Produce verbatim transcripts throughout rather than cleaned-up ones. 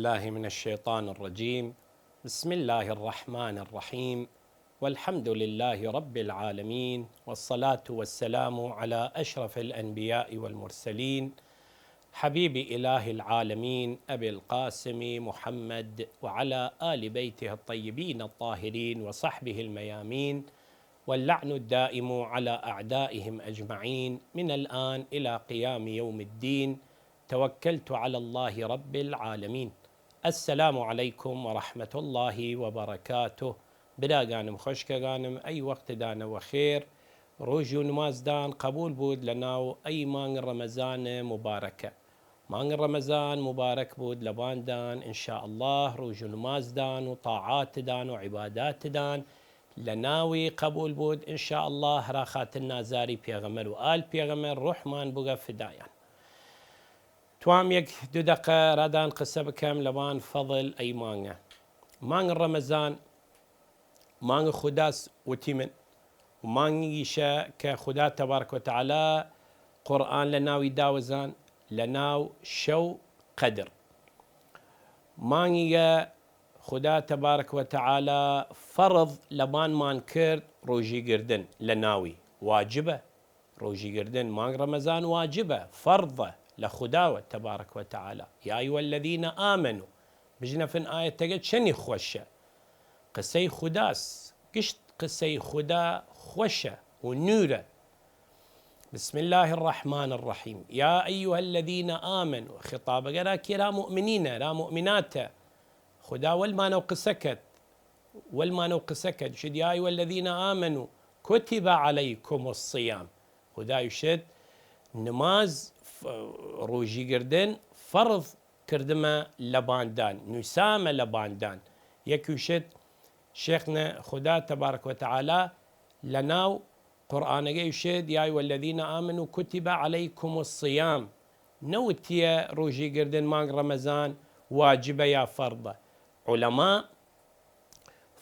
بالله من الشيطان الرجيم. بسم الله الرحمن الرحيم. والحمد لله رب العالمين، والصلاة والسلام على أشرف الأنبياء والمرسلين، حبيب إله العالمين أبي القاسم محمد، وعلى آل بيته الطيبين الطاهرين وصحبه الميامين، واللعن الدائم على أعدائهم أجمعين من الآن إلى قيام يوم الدين. توكلت على الله رب العالمين. السلام عليكم ورحمة الله وبركاته. براگانم، خوەشکەگانم، ئەی وەختدانە وەخێر، رووژ و نمازدان قەبوول بوود لە ناو ئەی مانگ ڕەمەزان مبارەکە. مانگ ڕەمەزان مبارەک بوود لەباندان، ان شاء الله رووژ و نمازدان و طاعاتدان و عیباداتدان لە ناوی قەبوول بوود، ان شاء الله، هەرا خاتر نازاری پێغەمەر و ئال پێغەمەر روحمان بوگە فدایان. توام یەک دو دەقە رادان قسە بکەم لەبان فەضل ئەی مانگە. مانگ ڕەمەزان مانگ خوداس وتیمن، و مانگیشە کە خودا تبارک و تعالی قورئان لە ناوی داوەزان، لە ناو شەو قەدر. مانگیگە خودا تبارک و تعالی فەرض لەبانمان کرد رووژی گردن لە ناوی، واجبە. رووژی گردن مانگ ڕەمەزان واجبە، فەرضە لە خوداوە تبارک و تعالی. یا أيها الذين آمنوا، بژنەفن ئاەتەگە چەنی خوەشە. قسەی خوداس، گشت قسەی خودا خوەشە و نورە. بسم الله الرحمن الرحيم. يا أيها الذين آمنوا، خطابەگە را کێ؟ را مؤمنینە، را مؤمناتە. خودا وەلمانەو قسە کەت، وەلمانەو قسە کەت، شد: يا أيها الذين آمنوا كتب عليكم الصيام. خودا شد نماز، ف-، رووژی گردن فەرض کردمە لەباندان، نویسامە لەباندان. یەک وشت شێخنە خودا تبارک و تعالی لە ناو قورئانەگە وشت: يا أيها الذين آمنوا كتب عليكم الصيام. نەوتیە رووژی گردن مانگ ڕەمەزان واجبە یا فەرضە. عولەما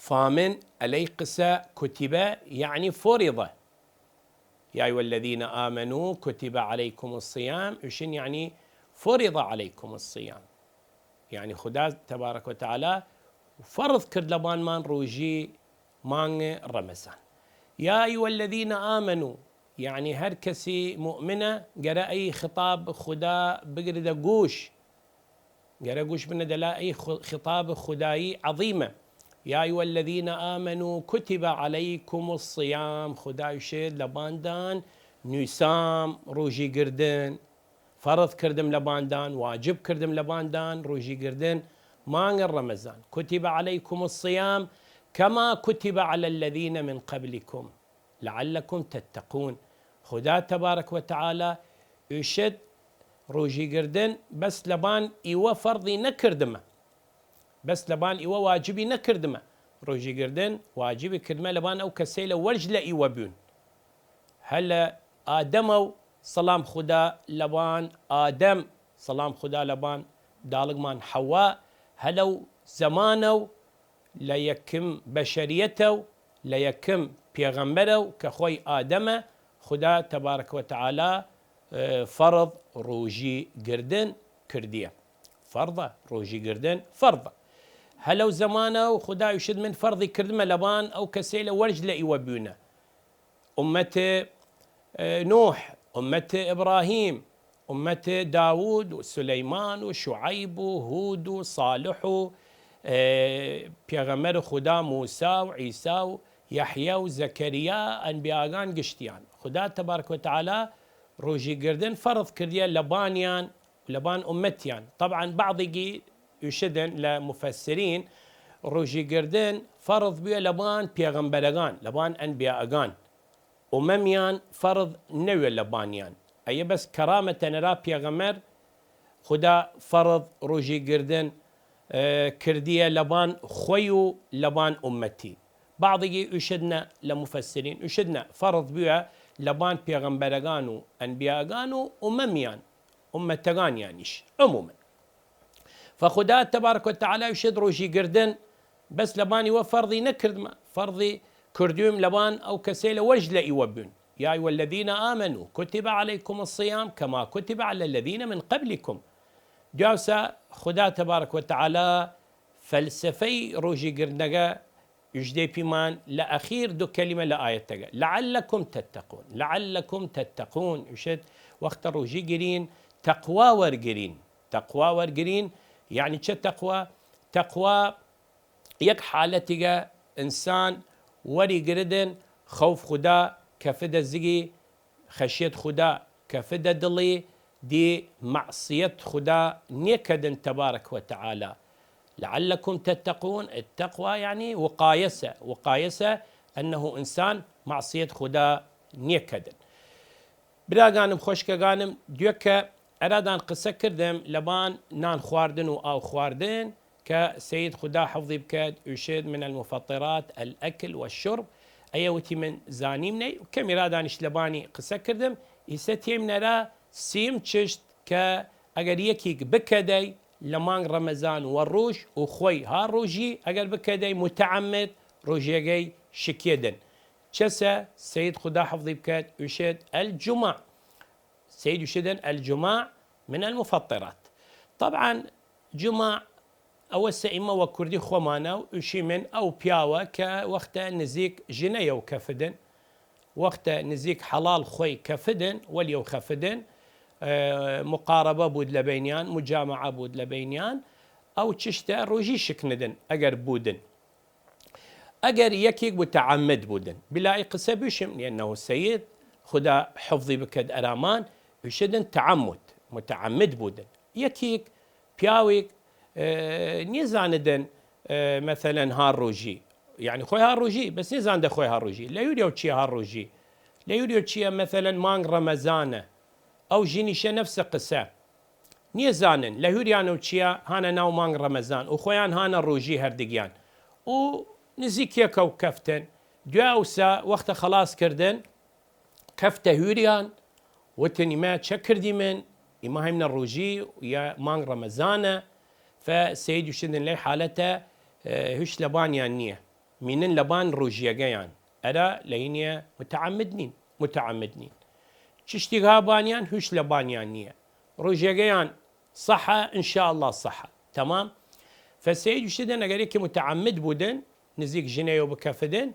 فامن ئەلەی قسە كتب یەعنی فرض. يا أيها الذين آمنوا كتب عليكم الصيام، ئوشن یەعنی فرض عليكم الصيام. یەعنی خودا تبارک و تعالی فەرض کرد لەبانمان رووژی مانگ ڕەمەزان. يا أيها الذين آمنوا، یەعنی هەر کەسی مؤمنە گەرە ئەی خطاب خودا بگردە گوش، گەرە گوش بنە دەلا ئەی خو-، خطاب خودایی عظیمە. يا أيها الذين آمنوا كتب عليكم الصيام. خودا شد لەباندان نویسام رووژی گردن، فەرض کردم لەباندان، واجب کردم لەباندان رووژی گردن مانگ ڕەمەزان. كتب عليكم الصيام كما كتب على الذين من قبلكم لعلكم تتقون. خودا تبارک و تعالی ئوشت رووژی گردن بەس لەبان ئیوە فەرضی نەکردمە، بەس لەبان ئیوە واجبی نەکردمە. رووژی گردن واجبی کردمە لەبان ئەو کەسەیلە وەرج لە ئیوە بوون. هەر لە ئادەمەو، سەڵام خودا لەبان ئادەم، سەڵام خودا لەبان داڵگمان حەوا، هەلەو زەمانەو لە یەکم بەشەریەتەو، لە یەکم پێغەمبەرەو کە خوەی ئادەمە، خودا تبارک و تعالی، ئە، فەرض رووژی گردن کردیە. فەرضە، رووژی گردن فەرضە. هەلەو زەمانەو خودا ئوشت من فەرضی کردمە لەبان ئەو کەسەیلە وەرج لە ئیوە بوونە. ئومەت، ئە، نوح، ئومەت ئیبراهیم، ئومەت داوود و سلیمان و شعیب و هود و صالح و، ئە، پێغەمبەر خودا موسی و عیسی و یەحیا و زەکەریا، ئەنبیاگان گشتیان. خودا تبارک و تعالی رووژی گردن فەرض کردیە لەبانیان، لەبان ئومەتیان. طبعا بعضیگی ئوشدن لە مفسرین رووژی گردن فەرض بویە لەبان پێغەمبەرەگان، لەبان ئەنبیاگان. ئومەمیان فەرض نەوێ لەبانیان. ئەیە بەس کەرامەتەنەرا پێغەمەر خودا فەرض رووژی گردن، ئە، کردیە لەبان خوەی و لەبان ئومەتی. بعضیگی ئوشدنە لە مفسرین، ئوشدنە فەرض بویە لەبان پێغەمبەرەگان و ئەنبیاگان و ئومەمیان، ئومەتەگانیانیش عموما. فە خودا تبارک و تعالی ئوشد رووژی گردن بەس لەبان ئیوە فەرضی نەکردمە، فەرضی کردویم لەبان ئەو کەسەیلە وەرج لە ئیوە بوون. يا أيها الذين آمنوا كتب عليكم الصيام كما كتب على الذين من قبلكم. دیاوسا خودا تبارک و تعالی فەلسەفەی رووژی گردنەگە ئویشدەی پیمان لە ئەخیر دو کەلیمە لە ئایەتەگە، لعلکم تتقون، لعلکم تتقون، ئویشێد وەختە رووژی گرین تەقوا وەرگرین، تەقوا وەرگرین، یعنی چە تەقوا؟ تەقوا یەک حالەتیگە ئنسان وەری گردن، خەوف خودا کەفدە زگی، خەشیەت خودا کەفدە دڵی، دی مەعسیەت خودا نیەکەدن تبارک و تعالی. لعلکم تتقون، التقوى یعنی وقایەسە، وقایەسە ئەنه ئنسان مەعسیەت خودا نیەکەدن. براگانم، خوەشکەگانم، دوێکە ئەرادان قسە کردم لەبان نان خواردن و ئاو خواردن، کە سەید خودا حەفظی بکەد ئویشێد من المفطرات الأكل والشرب، ئەیە وتی من زانیم نەی، و کەمی رادانیش لەبانی قسە کردم، ئیسە تیم نەرا سیم چشت کە ئەگەر یەکیگ بکەدەی لە مانگ رەمەزان وە رووژ و خوەی ها رووژی، ئەگەر بکەدەی متعمد رووژێگەی شکیەدن. چەسە؟ سەید خودا حەفظی بکەد ئویشێد الجماع. سەید ئویشێدن الجماع من المفطرات. طبعا جماع ئەوەسە ئیمە وە کوردی خوەمانە و ئویشیمن ئەو پیاوە کە وەختە نزیک ژنەیەو کەفدن، وەختە نزیک حەڵاڵ خوەی کەفدن، وەلیەو خەفدن، ئە، مقاربە بوود لە بەینیان، مجامعە بوود لە بەینیان، ئەو چشتە رووژی شکنەدن ئەگەر بوودن. ئەگەر یەکیگ متعمد بوودن، بلا ئی قسە بویشم، لأنه سەید خودا حەفظی بکەد ئەرامان، ئویشێدن تعمد، متعمد بوودن. یەکیگ پیاویگ، ئە، نیەزانەدن، ئە، مەسەلەن ها رووژی، یعنی خوەی ها رووژی، بەس نیەزانەدە خوەی ها رووژی. لە هویریەو چیە ها رووژی؟ لە هویریەو چیە مەسەلەن مانگ رەمەزانە؟ ئەو ژینیشە نەفس قسە. نیەزانن لە هویریانەو چیە هانە ناو مانگ رەمەزان و خوەیان هانە رووژی هەردگیان و نزیک یەکەو کەفتن. دویا ئەوسا وەختە خەڵاس کردن، کەفتە هویریان، وتن ئیمە چە کردیمن؟ ئیمە هەیمنە رووژی یا مانگ رەمەزانە. فە سەید ئویشێدن لەی حالەتە، ئە، هویچ لەبانیان نیە. مینن لەبان رووژیەگەیان. ئەرا لەینیە متعمد نین، متعمد نین. چشتیگ ها بانیان، هویچ لەبانیان نیە. رووژیەگەیان صحە، ان شاء الله صحە. تمام؟ فە سەید ئویشێدن ئەگەر یەکی متعمد بوودن، نزیک ژنەیەو بکەفدن،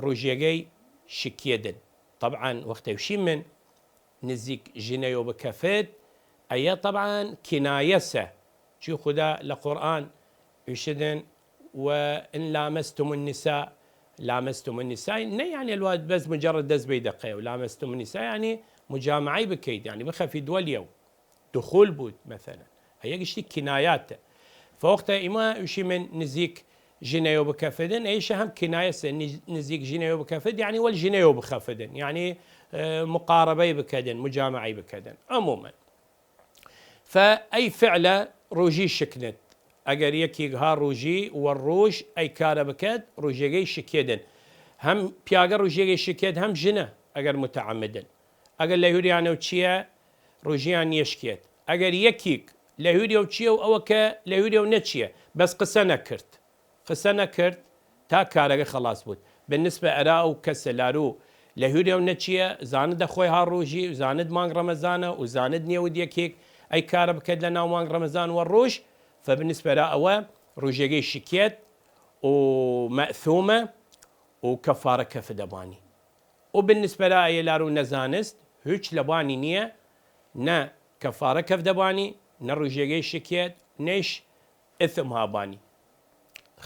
رووژیەگەی شکیەدن. طبعا وەختە ئویشیمن نزیک ژنەیەو بکەفد، ئەیە طبعا کنایەسە. چی خودا لە قورئان ئویشێدن وإن لامستم النساء، لامستم النساء، نە یعنی الواد بەس مجرد دەس بەی دەقەیەو، لامستم النساء یعنی مجامعەی بکەید، یعنی بخەفید وەلیەو، دخول بوود مەسەلەن. ئەیە گشتی کنایاتە. فوەختە ئیمە ئویشیمن نزیک ژنەیەو بکەفدن، ئەیشە هەم کنایەسە، نز-، نزیک ژنەیەو بکەفد، یعنی وەل ژنەیەو بخەفدن، یعنی، ئە، مقاربەی بکەدن، مجامعەی بکەدن. عموما. فە ئەی فعلە رووژی شکنت. ئەگەر یەکیگ ها رووژی وە رووژ ئەی کارە بکەد، رووژیەگەی شکیەدن. هەم پیاگە رووژیەگەی شکیەد، هەم ژنە، ئەگەر متعمدن. ئەگەر لە هویریانەو چیە، رووژیان نیەشکیەد. ئەگەر یەکیگ لە هویریەو چیە و ئەوەکە لە هویریەو نەچیە، بەس قسە نەکرد. قسە نەکرد تا کارەگە خەڵاس بوود. بالنسبە ئەرا ئەو کەسە لاروو لە هویریەو نەچیە، زانەدە خوەی ها رووژی، زانەد مانگ رەمەزانە و زانەد نیەود یەکیگ ئەی کارە بکەد لە ناو مانگ رەمەزان وە رووژ، فە بالنسبە ئەرا ئەوە رووژیەگەی شکیەد و مەئثومە و کەفارە کەفدە بانی. و بالنسبە ئەرا ئەی لاروو نەزانست، هویچ لەبانی نیە، نە کەفارە کەفدە بانی، نە رووژیەگەی شکیەد، نەیش ئثم ها بانی.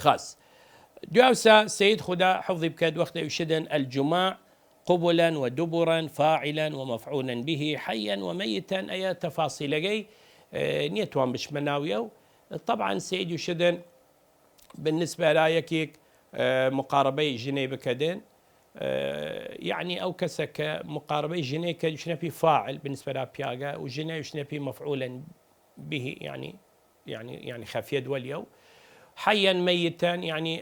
خاس. دویاوسا سەید خودا حەفظی بکەد وەختە ئویشێدن الجماع قبلا ودبرا فاعلا ومفعولا به حيا وميتا، ئەیە تەفاسیلەگەی، ئە، نیەتوان بچمە ناویەو. طبعا سەید ئویشێدن بالنسبە ئەرا یەکیگ، ئە، مقاربەی ژنەی بکەدن، ئە، یعنی ئەو کەسە کە مقاربەی ژنەی کە ئویشنە پی فاعل بالنسبە ئەرا پیاگە و ژنە ئویشنە پی مفعولا به، یعنی، یعنی، یعنی خەفیەد وەلیەو. حیا میتا، یعنی،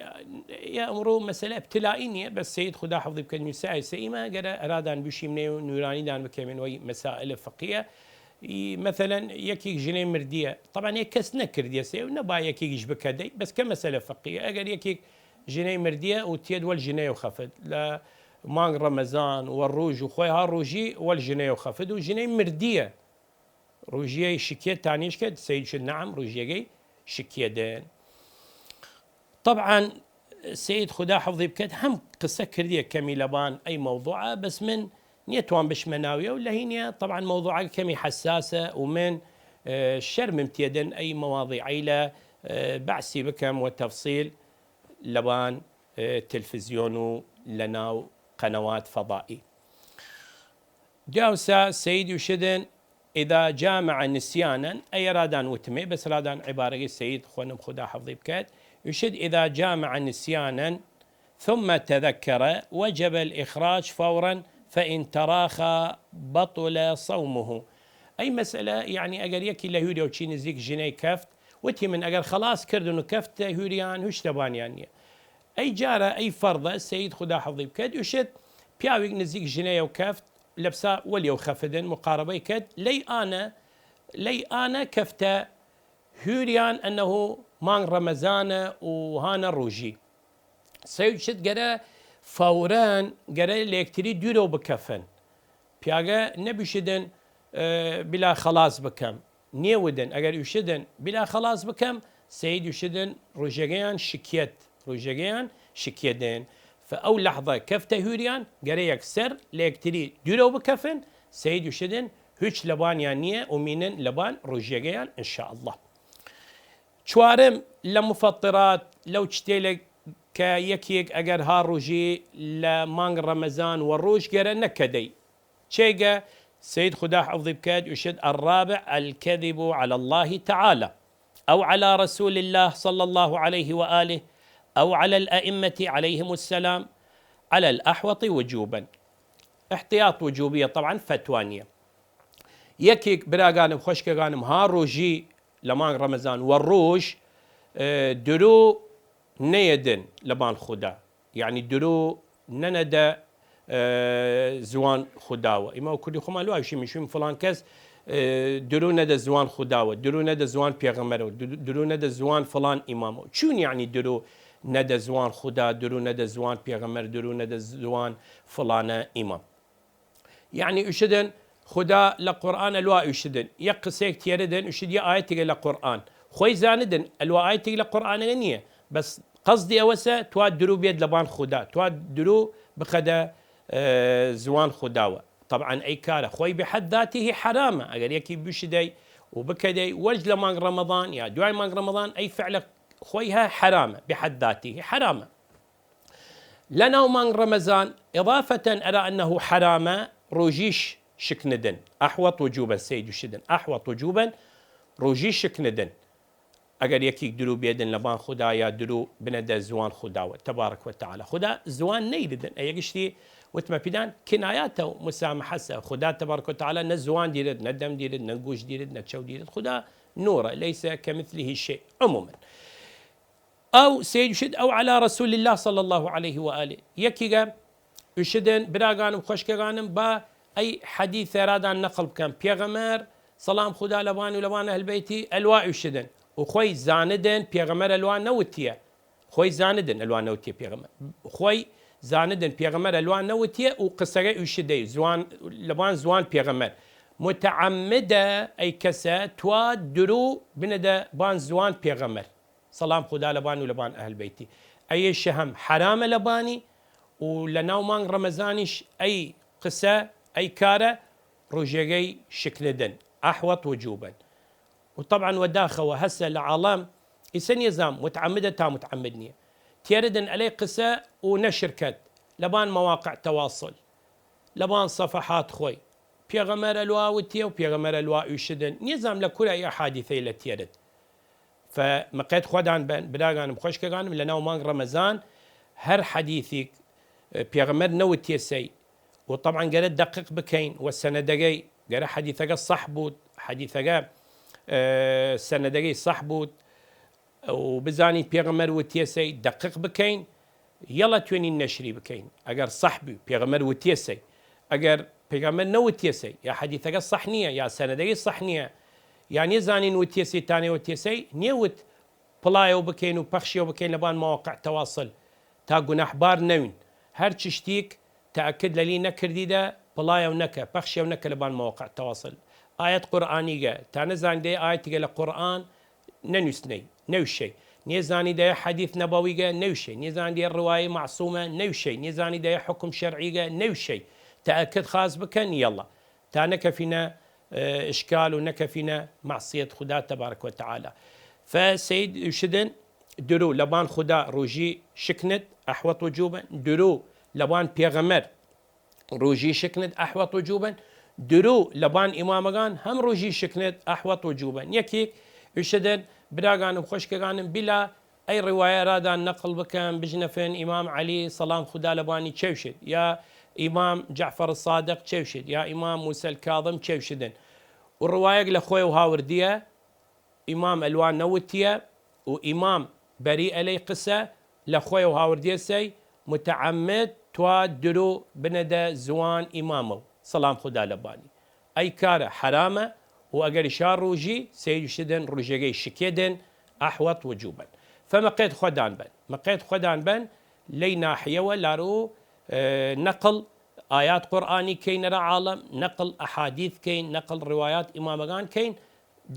یا ئمڕوو مەسەلە ابتلائی نیە، بەس سەید خودا حەفظی بکەد نویسایسە ئیمە گەرە ئەرادان بویشیمنێ و نویرانیدان بکەیمن وەی مەسائل فقهیە. ئی، مەسەلەن، یەکیگ ژنەی مردیە. طبعا یە کەس نەکردیەسێ و نەبا یەکیگیش بکەدەی، بەس کە مەسەلە فقهیە. ئەگەر یەکیگ ژنەی مردیە و تیەد وەل ژنەیەو خەفت لە مانگ رەمەزان و رووژ و خوەی ها رووژی وەل ژنەیەو خەفت و ژنەی مردیە. رووژیەی شکیەتانیش کەێد؟ سەید شت نەعەم، رووژیەگەی شکیەێدن. طبعا سەید خودا حەفزی بکەێد هەم قسە کردیە کەمی لەبان ئەی مەوضوعە، بەس من نیەتوان بشمە ناویە و لە هینیە طبعا مەوضوعەگە کەمی حەساسە و من، ئێ، شەرمم تیەێدن ئەی مەواضیعەیلە، ئێ، بەعسی بکەم وە تەفسیل لەبان، ئێ، تلفزیۆن و لە ناو قەنەوات فەضائی. جاوسا سەید وشدن إذا جامع نسيانا، ئەی رادان وتمێ، بەس رادان عبارەگەی سەید خوەنم خودا حەفظی بکەێد، وشد إذا جامع نسيانا ثم تذكر وجب الإخراج فورا فإن تراخى بطل صومه. ئەی مەسەلە، یعنی، ئەگەر یەکی لە هویرە و چی نزیک ژنەی کەفت، وتی من ئەگەر خەڵاس کردن و کەفتە هویریان، هوچ لەبانیان نیە. ئەی جارە، ئەی فەرضە، سەید خودا حەفظی بکەێد، وشد پیاویگ نزیک ژنەیە و کەفت، لەبسا وەلیەو خەفدن، مقاربەی کەێد، لەی ئانە، لەی ئانە کەفتە هویریان، ئەنەهو مانگ رەمەزانە و هانە رووژی. سەید شت گەرە فەورەن، گەرە لەیەکتری دویرەو بکەفن. پیاگە نەبیشدن، ئێ، بلا خەڵاس بکەم. نیەودن، ئەگەر ئوشدن بلا خەڵاس بکەم، سەید ئوشدن رووژەگەیان شکیەت، رووژەگەیان شکیەێدن. فە ئەو لەحظە کەفتە هویریان، گەرە یەکسەر لەیەکتری دویرەو بکەفن، سەید ئوشدن هوچ لەبانیان نیە و مینن لەبان رووژەگەیان ان شاء الله. چوارم، لە مفطرات، لەو چتێلە کە یەکیگ ئەگەر ها رووژی لە مانگ رەمەزان وە رووژ گەرە نەکەێدەی. چێگە؟ سەید خودا حەفظی بکەێد، وشد الرابع الكذب على الله تعالى أو على رسول الله صلى الله عليه وآله أو على الأئمة عليهم السلام على الأحوط وجوبا. احتیاط وجوبیە، طبعا فتوا نیە. یەکیگ براگانم، خوەشکەگانم، ها رووژی لە مانگ رەمەزان وە رووژ، ئێ، درو نەیەێدن لەبان خودا، یعنی درو نەنەێدە، ئێ، زوان خوداوە. ئیمە وە کوردی خوەمان لواوشی میشویم فلان کەس، ئێ، درو نەێدە زوان خوداوە، درو نەێدە زوان پێغەمەرەوە، درو، درو نەێدە زوان فلان ئیمامەوە. چون یعنی درو نەێدە زوان خودا، درو نەێدە زوان پێغەمەر، درو نەێدە زوان فلانە ئیمام؟ یعنی ئوشدن خودا لە قورئان ئەلوا ئوشدن، یە قسەیگ تیەردن، ئوشد یە ئاەتیگە لە قورئان. خوەی زاندن ئەلوا ئاەتیگ لە قورئانەگە نیە، بەس قەسدی ئەوەسە توا درو بێد لەبان خودا، توا درو بخەێدە، ئێ، زوان خوداوە. طبعا ئەی کارە خوەی بحد ذاته حرامە، ئەگەر یەکی بوشدەی و بکەێدەی وەرج لە مانگ رەمەزان یا دوای مانگ رەمەزان، ئەی فعلە خوەی هە حرامە، بحد ذاته حرامە. لە ناو مانگ رەمەزان، إضافة إلى أنه حرامە، رووژیش شکنەێدن. أحوط وجوبا، سەید ئوشدن، أحوط وجوبا، رووژیش شکنەێدن. ئەگەر یەکیگ درو بێدن لەبان خودا یا درو بنەێدە زوان خوداوە، تبارک و تعالی. خودا زوان نەیردن، ئەیە گشتی وتمە پیدان کنایاتە و مسامحەسە. خودا تبارک و تعالی نە زوان دیرد، نە دەم دیرد، نە گوش دیرد، نە چەو دیرد. خودا نورە، ليس كمثله شيء. عموما. ئەو سەید ئوشد، أو على رسول الله صلى الله عليه وآله. یەکیگە ئوشدن، براگانم، خوەشکەگانم، با ئەی حەدیثە رادان نەقڵ بکەم. پێغەمەر، سەڵام خودا لەبان و لەبان ئەهل بەیتی، ئەلوا ئوشدن. و خوەی زاندن پێغەمەر ئەلوا نەوتیە. خوەی زاندن ئەلوا نەوتیە پێغەمەر. خوەی زاندن پێغەمەر ئەلوا نەوتیە و قسەگە ئوشدەی زوان، لەبان زوان پێغەمەر. متعمدە ئەی کەسە توا درو بنەێدە بان زوان پێغەمەر. سەڵام خودا لەبان و لەبان ئەهل بەیتی. ئەیش هەم حرامە لەبانی و لە ناو مانگ رەمەزانیش ئەی قسە، ئەی کارە، رووژەگەی شکنەێدن، أحوط وجوبا. و طبعا وەداخەوە هەسە لە عاڵەم، ئیسە نیەزام متعمدە تا متعمد نیە. تیەردن ئەلەی قسە و نەشر کەێد لەبان مواقع تواصل، لەبان صفحات خوەی. پێغەمەر ئەلوا وتیە و پێغەمەر ئەلوا ئوشدن. نیەزام لە کورە ئەی حادیثەیلە تیەرد. فە مقەێد خوەدان بن، براگانم، خوەشکەگانم، لە ناو مانگ رەمەزان هەر حەدیثیگ، ئێ، پێغەمەر نەوتیەسەی، و طبعا گەرە دقیق بکەین و سەنەدەگەی، گەرە حەدیثەگە صح بوود، حەدیثەگە، ئێ، سەنەدەگەی صح بوود، و بزانین پێغەمەر وتیەسەی، دقیق بکەین، یەڵە توێنین نەشری بکەین. ئەگەر صح بوو، پێغەمەر وتیەسەی. ئەگەر پێغەمەر نەوتیەسەی، یا حەدیثەگە صح نییە، یا سەنەدەگەی صح نییە، یا نیەزانین وتیەسەی تا نەوتیەسەی، نیەوت پڵایەو بکەین و پەخشیەو بکەین لەبان مواقع تواصل تا گوناحبار نەوین. هەر چشتیک تەئکد لەلی نەکردیدە، پڵایەو نەکە، پەخشیەو نەکە لەبان مواقع تواصل. ئایەت قورئانیگە، تا نەزانی دەیە ئایەتیگە لە قورئان نەنووسنەی، نەوشەی. نیەزانی دەیە حەدیث نەبەویگە، نەوشەی. نیەزانی دەیە ڕوایەی مەعسومە، نەوشەی. نیەزانی دەیە حوکم شەرعیگە، نەوشەی. تەئەکد خاس بکەن، یەڵا. تا نەکەفینە، ئە، ئشکال و نەکەفینە مەعسیەت خودا تەبارەک و تەعالا. فە سەید ئوشدن، درو لەبان خودا ڕوژی شکنت، ئەحوەت وجوبەن، درو لەبان پێغەمەر ڕوژی شکنت ئەحوەت وجوبەن، درو لەبان ئیمامەگان هەم ڕوژی شکنت ئەحوەت وجوبەن. یەکیگ ئوشدن، براگانم خوەشکەگانم، بلا ئەی ڕوایە ئەرادان نەقڵ بکەن، بژنەفن ئیمام عەلی سەڵام خودا لەبانی چەوشت، یا ئیمام جەعفەر سادق چەوشت، یا ئیمام موسەل کاظم چەوشدن. و ڕوایەگ لە خوەیەو هاوردیە، ئیمام ئەلوان نەوتیە، و ئیمام بەری ئەلەی قسە لە خوەیەو هاوردیەسەی، متعمد توا درو بنەدە زوان ئیمامەو سەڵام خودا لەبانی. ئەی کارە حەرامە، و ئەگەر شا ڕوژی سەید شدن ڕوژەگەی شکێدن ئەحوەت وجوبەن. فە مقێد خوەدان بەن، مقێد خوەدان بەن، لەی ناحیەوە لارو، ئە، نەقڵ ئایات قورئانی کەین ئەرا عاڵەم، نەقڵ ئەحادیث کەین، نەقڵ ڕوایات ئیمامەگان کەین،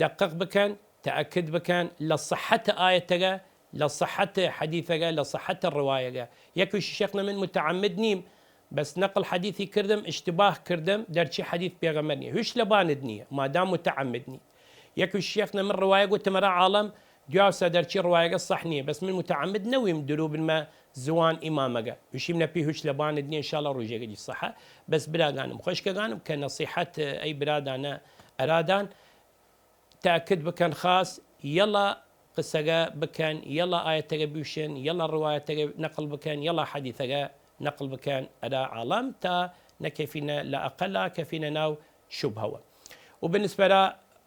دقق بکەن، تەئەکد بکەن لە صحەت ئایەتەگە، لە صحەت حەدیثەگە، لە صحەت ڕوایەگە. یەکوشی شێخنە من متعمد نیم، بەس نەقڵ حەدیثی کردم، اشتباه کردم، دەرچی حەدیث پێغەمبەر نیە. هویچ لەبانت نیە، مادام متعمد نی. یەکوشی شێخنە من ڕوایە گوتم ئەرا عاڵەم، دیاوسە دەرچی ڕوایەگە صح نیە، بەس من متعمد نەویم درو بنمە زوان ئیمامەگە. وشیم نەپی هویچ لەبانت نیە، انشاءاللە ڕوژێگە دی صحە. بەس براگانم، خوەشکەگانم، کە نەسیحەت ئەی برادانە ئەرادان، تەئکد بکەن خاس، یەڵا قسەگە بکەن، یەڵا ئایەتەگە بویشن، یەڵا ڕوایەتەگە نەقڵ بکەن، یەڵا حەدیثەگە نەقڵ بکەن ئەرا عاڵەم، تا نەکەفینە لە ئەقەلا کەفینە ناو شوبهەوە. و بالنسبە ئەرا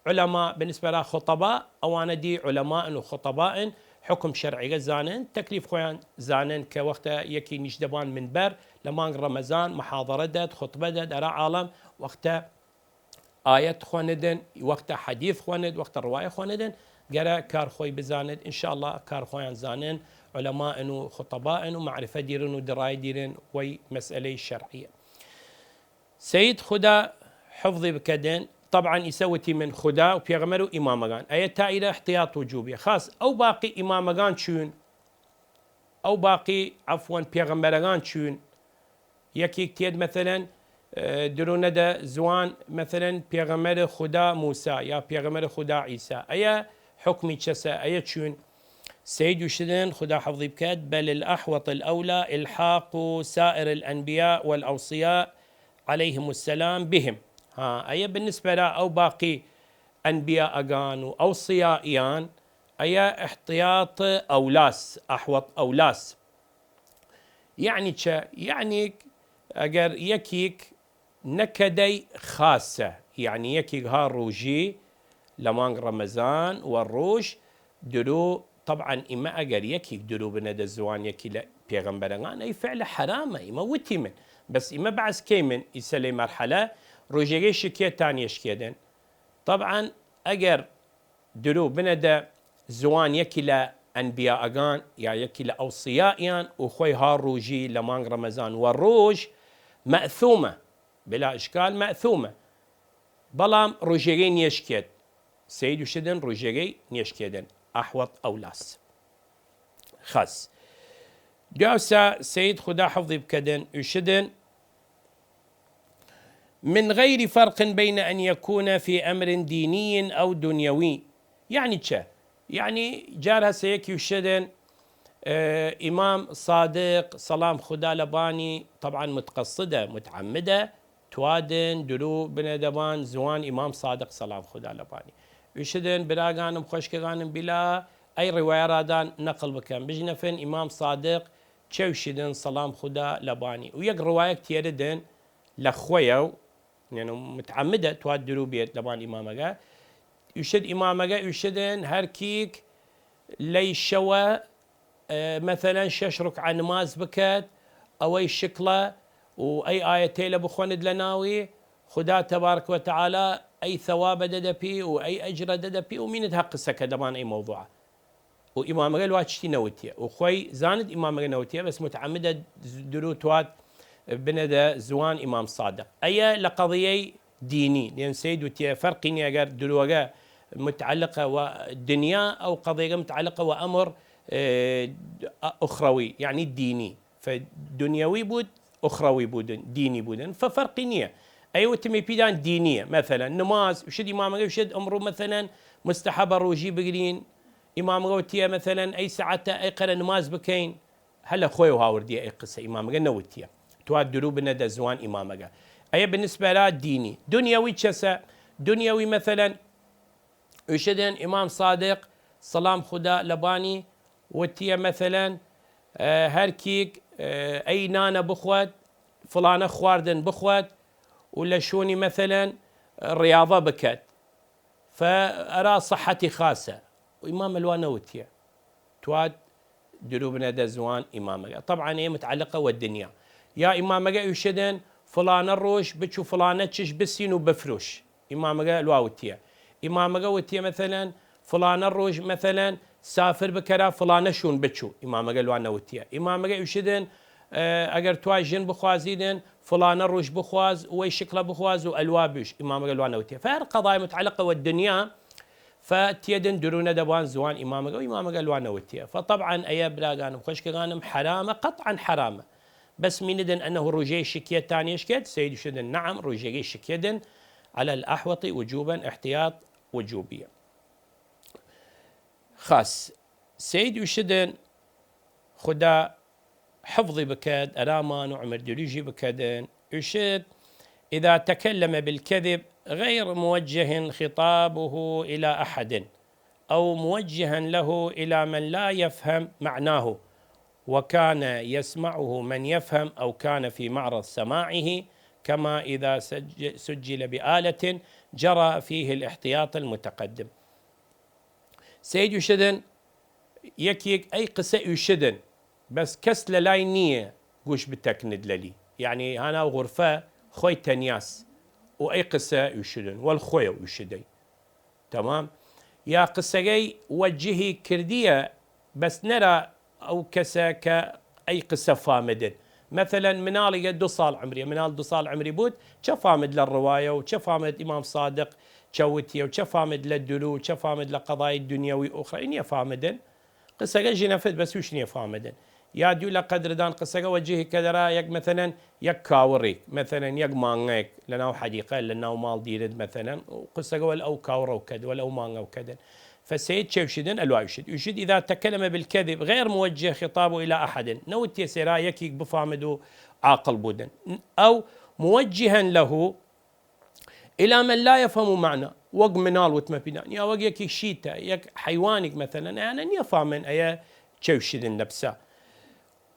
علەما، بالنسبە ئەرا خطبا، ئەوانە دی علەمائن و خطبائن، حکم شەرعیگە زانن، تەکلیف خوەیان زانن، کە وەختە یەکی نیشت دەبان منبەر لە مانگ ڕەمەزان محاضرە دەد، خطبە دەد ئەرا عاڵەم، وەختە ئایەت خوەندن، وەختە حەدیث خوەند، وەختە ڕوایە خوەندن، گەرە کار خوەی بزانێت. انشاءاللە کار خوەیان زانن، علەمائن و خطبائن و معرفە دیرن و دڕای دیرن وەی مەسئلەی شەرعیە. سەید خودا حفظی بکەدن، طبعا ئیسە وتی من خودا و پێغەمبەر و ئیمامەگان. ئەیە تا ئیرە احتیاط وجوبیە. خاس ئەو باقی ئیمامەگان چوون، ئەو باقی، عەفوەن، پێغەمبەرەگان چوون، یەکیگ تێد مەسەلەن، ئە، درونەدە زوان، مەسەلەن، پێغەمبەر خودا موسا یا پێغەمبەر خودا عیسا. ئەیە حکمی چەسە، ئەیە چوون؟ سەید وشدن، خودا حفظی بکەد، بل الأحوط الأولى إلحاق سائر الأنبياء والأوصياء عليهم السلام بهم. ها، ئەیە بالنسبە ئەرا ئەو باقی ئەنبیائەگان و ئەوسیائیان، ئەیە احتیاط ئەولاس، ئەحوەط ئەولاس. یەعنی چە؟ یەعنی ئەگەر یەکیگ نەکەدەی خاسە، یەعنی یەکیگ ها ڕوژی لە مانگ ڕەمەزان و ڕوژ درو، طبعا ئیمە ئەگەر یەکیگ درو بنەدە زوان یەکی لە پێغەمبەرەگان، ئەی فعلە حەرامە، ئیمە وتیمن. بەس ئیمە بەعس کەیمن ئیسە لەی مەرحەلە، ڕوژەگەی شکێ تا نیەشکێدن. طبعا ئەگەر درو بنەدە زوان یەکی لە ئەنبیائەگان یا یەکی لە ئەوسیائیان و خوەی ها ڕوژی لە مانگ ڕەمەزان و ڕوژ مەئثومە، بلا ئشکال مەئثومە. بەڵام ڕوژێگەی نیەشکێد. سەید وشدن ڕوژێگەی نیەشکێدن. ئەحوەط ئەولاس. خاس. دیاوسا سەید خودا حفظی بکەدن، وشدن، من غير فرق بين أن يكون في أمر ديني أو دنيوي. یەعنی چە؟ یەعنی جار هەسە یەکی وشێدن، ئە، ئیمام سادق سەڵام خودا لەبانی، طبعا متقصدە، متعمدە، توادن درو بنەدەبان زوان ئیمام سادق سەڵام خودا لەبانی. وشێدن براگانم خوەشکەگانم بلا ئەی ڕوایە ئەرادان نەقڵ بکەن. بژنەفن ئیمام سادق چەوشیدن سەڵام خودا لەبانی. و یەک ڕوایەک تیەردن لە خوەیەو، یەعنی متعمدە تواد درو بێد لەبان ئیمامەگە. ئوشێد ئیمامەگە ئوشێدن هەرکیک لەی شەوە، ئە، مەسەلەن شەش ڕکعە نماز بکەد، ئەوەی شکڵە و ئەی ئایەتەیلە بخوەند لە ناوی، خودا تەبارک و تعالی ئەی ثەوابە دەدەپی و ئەی ئەجرە دەدەپی و مینت هەق قسەکە دەبان ئەی مەوضوعە. و ئیمامەگە لوا چشتی نەوتیە. و خوەی زانت ئیمامەگە نەوتیە، بەس متعمدە درو تواد بنەدە زوان ئیمام سادق. ئەیە لە قەضیەی دینی. لێن سەید وتیە فەرقی نیە ئەگەر دروەگە متعلقە وە دنیا، ئەو قەضیەگە متعلقە وە ئەمر، ئێ، ئوخرەوی، یعنی دینی. فە دنیەوی بود، ئوخرەوی بودن، دینی بودن. فە فەرقی نیە. ئەی وتمی پیدان دینیە. مەثلا، نماز، وشد ئیمامەگە وشد ئەمڕوو مەثلا مستحبە ڕۆژی بگرین. ئیمامەگە وتیە مەثلا ئەی ساعەتە ئەی قەرە نماز بکەین. هەلە خوەی و هاوردیە ئەی قسە ئیمامەگە نەوتیە. توا درو بنە دە زوان ئیمامەگە. ئەیە بالنسبە لە دینی. دنیەوی چەسە؟ دنیەوی مەثلا ئویشدن ئیمام صادق سلام خودا لەبانی وتیە مەثلا، ئە، هەرکیک، ئە، ئەی نانە بخوەد، فلانە خواردن بخوەد و لە شوونی مەثلا ڕیاضە بکەد. فە ئەرا صحەتی خاسە. ئیمام لوا نەوتیە. تواد درو بنە دە زوان ئیمامەگە. طبعا ئێ متعلقە وە دنیا. یا ئیمامەگە ئویشدن فلانە ڕۆژ بچو فلانە چش بسین و بفروش. ئیمامەگە لوا وتیە. ئیمامەگە وتیە مەثلا فلانە ڕۆژ مەثلا سافر بکەرا فلانە شوون بچو. ئیمامەگە لوا نەوتیە. ئیمامەگە ئویشدن، ئە، ئەگەر توای ژن بخوازیدن فلانە ڕۆژ بخواز، وەی شکڵە بخواز و ئەلوا بوش. ئیمامەگە لوا نەوتیە. فە هەر قەضای متعلقە وە دنیا، فە تیەدن درو نەدەبان زوان ئیمامەگە و ئیمامەگە لوا نەوتیە. فە طبعا ئەیە براگانم خوەشکەگانم حرامە، قطعا حرامە. بەس مینەدن ئەنە ڕوژەی شکیە تانێش کرد، سەید وشدن نعم، ڕوژەگەی شکیەدن على الأحوط وجوبا، احتیاط وجوبیە. خاس سەید وشدن خودا حفظی بکەد ئەرامان و عمر دریژی بکەدن. ئوشد: إذا تكلم بالكذب غير موجه خطابه إلى أحد أو موجها له إلى من لا يفهم معناه، وكان يسمعه من يفهم أو كان في معرض سماعه، كما إذا سج-، سجل بآلة جرى فيه الاحتياط المتقدم. سەید ئوشدن یەکیگ ئەی قسە ئوشدن، بەس کەس لەلای نییە گوش بتەکند لەلی. یعنی هاناو غرفە خوەی تەنیاس و ئەی قسە ئوشدن، وەل خوەیە ئوشدەی. تەمام؟ یا قسەگەی وەجهی کردیە، بەس نەرا ئەو کەسە کە ئەی قسە فامدن. مەثلا مناڵیگە دو ساڵ عمریە، مناڵ دو ساڵ عمری بود، چە فامد لە ڕوایە و چە فامد ئیمام صادق چە وتیە و چە فامد لە درو و چە فامد لە قەضای دنیەوی ئوخرەی نیە فامدن. قسەگە ژنەفت بەس وش نیە فامدن. یا دیو لە قەدردان قسەگە وەجهی کە دەرا یەک مەثلا یەک کاوڕیک، مەثلا یەک مانگەیک لە ناو حەدیقە، لە ناو ماڵ دیرد مەثلا، و قسەگە وەل ئەو کاوڕەو کەد، وەل ئەو مانگەو کەدن. فە سەید چێوشیدن ئەلوا ئوشید. ئوشید: إذا تكلم بالكذب غير موجه خطابه إلى أحد. نەوتیە سێرا یەکیگ بفامد و عاقڵ بودن. ئەو موجها له إلى من لا يفهم معناه. وەگ مناڵ وتمە پیدان. یا وەگ یەکی شیتە، یەک حەیوانیگ مەثلا. ئەیانە نیە فامن ئەیە چێوشیدن لەپسە.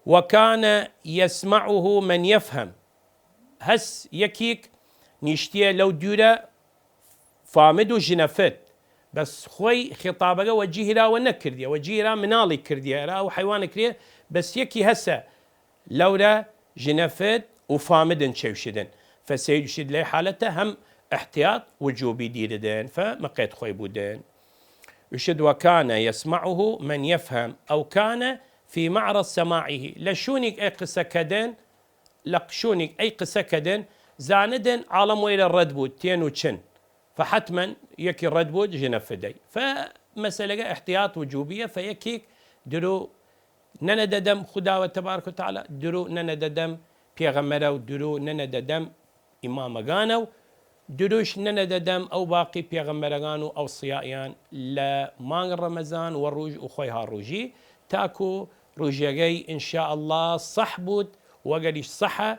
وكان يسمعه من يفهم. هەس یەکیگ نیشتیە لەو دوورە فامد و ژنەفت. بەس خوەی خطابەگە وەجهی را وە نەکردیە، وەجهی را مناڵی کردیە، را ئەو حەیوانە کریە، بەس یەکی هەسە لەورە ژنەفت و فامدن چێوشیدن. فە سەید ئوشید لەی حالەتە هەم احتیاط وجوبی دیردن، فە مقێد خوەی بودن. ئوشید: وكان يسمعه من يفهم أو كان في معرض سماعه. لە شوونیگ ئەی قسە کەدن، لە شوونیگ ئەی قسە کەدن، زاندن عاڵم وەیرە ڕەد بود، تێن و چن. فە حەتمەن یەکی ڕەد بود ژنەفدەی. فە مەسەلەگە احتیاط وجوبیە، فە یەکیگ درو نەنەدە دەم خوداوە تبارک و تعالی، درو نەنەدە دەم پێغەمەرە و درو نەنەدە دەم ئیمامەگانە و دروش نەنەدە دەم ئەو باقی پێغەمبەرەگان و ئەوسیائیان لە مانگ ڕەمەزان و ڕوژ و خوەی ها ڕوژی، تاکو ڕوژەگەی ان شاء الله صح بود، وەگەریش صحە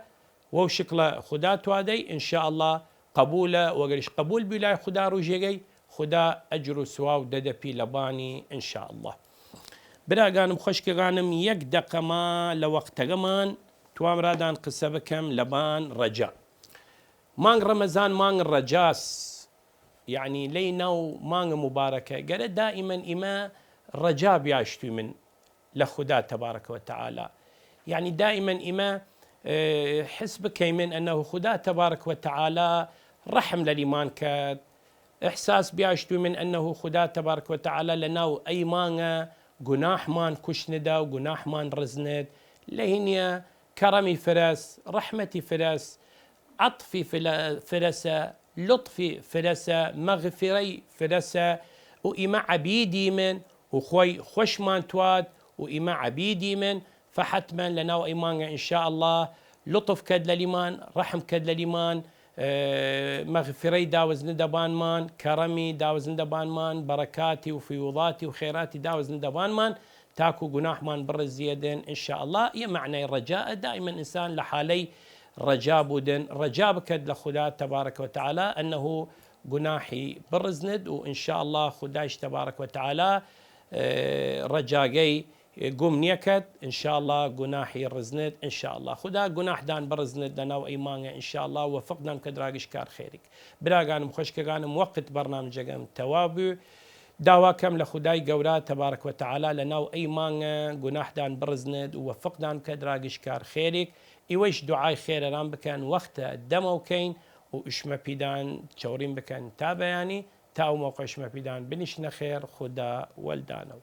وەو شکڵە خودا توادەی ان شاء الله قبولە، وەگەریش قبول بی لای خودا ڕوژەگەی خودا ئەجر و سواو دەدە پی لەبانی ان شاء الله. براگانم خوەشکەگانم یەک دەقەما لە وەختەگەمان توام رادان قسە بکەم لەبان ڕەجا. مانگ ڕەمەزان مانگ ڕەجاس، یعنی لەی ناو مانگ مبارەکە گەرە دائیمەن ئیمە ڕەجا بیاشتویمن لە خودا تبارک و تعالی. یعنی دائیمەن ئیمە، ئێ، حس بکەیمن ئەنه خودا تبارک و تعالی ڕەحم لەلیمان کەد، احساس بیاشتویمن ئەنه خودا تبارک و تعالی لەناو ئەی مانگە گوناحمان کوشندا و گوناحمان ڕزند، لە هینیە کەڕەمی فرەس، ڕەحمەتی فرەس، عەطفی فلە-، فرەسە، لطفی فرەسە، مەغفرەی فرەسە، و ئیمە عەبیدیمن، و خوەی خوەشمان تواد، و ئیمە عەبیدیمن، فحتمەن لەناو ئەی مانگە ان شاء اللە لطف کەد لەلیمان، رەحم کەد لەلیمان، ئێ، مەغفرەی داوزنە دەبانمان، کەڕەمی داوزنە دەبانمان، بەڕەکاتی و فیوضاتی و خێراتی داوزنە دەبانمان، تاکو گوناحمان بڕزیەێدن ان شاء اللە. یە مەعنای ڕەجائە، دائیمەن ئنسان لە حالەی ڕەجا بوودن، ڕەجا بکەد لە خودا تبارک و تعالی، ئەنه گوناحی بڕزنێد، و ان شاء اللە خودایش تبارک و تعالی، ئێ، ڕەجاگەی گوم نیەکەد، ان شاء اللە گوناحی ڕزنێد ان شاء اللە. خودا گوناحدان بڕزنێد لەناو ئەی مانگە ان شاء اللە، وەفقدان کەد راگشت کار خێریگ. براگانم، خوەشکەگانم، وەقت بەڕنامجەگەم تەواو بوی. داوا کەم لە خودای گەورا تبارک و تعالی لەناو ئەی مانگە گوناحدان بڕزنێد و وەفقدان کەد راگشت کار خێریگ. ئیوەیش دوعای خێرەران بکەن، وەختە دەمەوکەین و ئشمەپیدان چەوڕیم بکەن تا بەیانی، تا ئەو مەوقە ئشمەپیدان بنیشنە خێر، خودا وەلدانەو.